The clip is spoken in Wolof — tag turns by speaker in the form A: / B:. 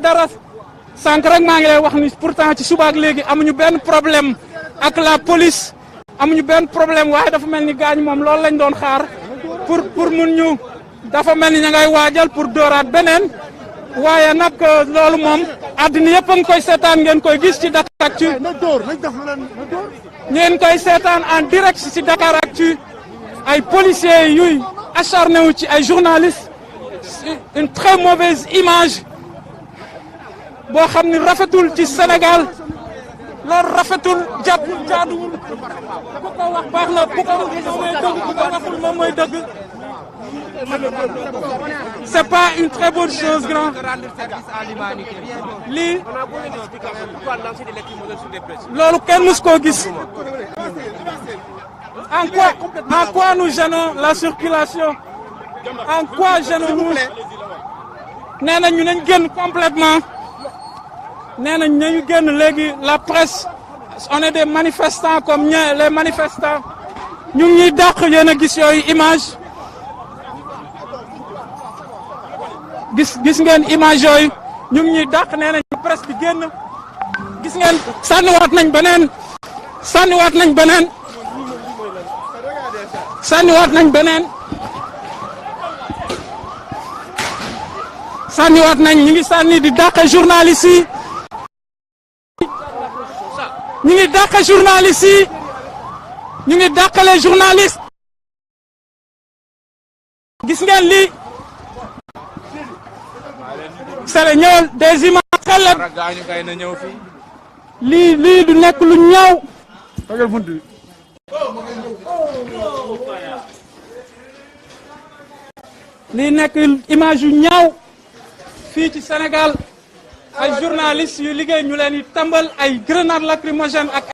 A: dara sànq rek maa ngi lay wax ni pourtant ci suba ak léegi amuñu benn problème ak la police amuñu benn problème waaye dafa mel ni gaañ moom loolu lañ doon xaar pour mun ñu dafa mel ni ña ngay waajal pour dooraat beneen waaye nag loolu moom àddina yëpp a ngi koy seetaan ngeen koy gis ci Dakaractu ngeen koy seetaan en direct ci Dakaractu ay policiers yuy acharné wu ci ay journalistes une très mauvaise image boo xam ni rafetul ci Sénégal loolu rafetul jaaduwul ku ko wax baax na ku ko waxul moom mooy dëgg c'est pas une très bonne chose grand lii loolu kenn mus koo gis en quoi nous gênons la circulation en quoi gênons-nous nee na ñu nañ génn complètement nee nañ nañu génn léegi la presse on est des manifestants comme les manifestants ñu ngi ñuy dàq yéen a gis yooyu image gis ngeen image yooyu ñu ngi ñuy dàq nee nañ presse bi génn gis ngeen sànniwaat nañ beneen sànniwaat nañ beneen sànniwaat nañ beneen sànniwaat nañ ñi ngi sànni di dàq journalistes yi ñu ngi dàq journalistes yi ñu ngi dàqale journalistes gis ngeen lii c'est ñëwal des images xelal lii du nekk lu ñaaw lii nekk image yu ñaaw fii ci Sénégal ay journalistes yu liggéey ñu leen di tàmbal ay grenades lacrymogènes ak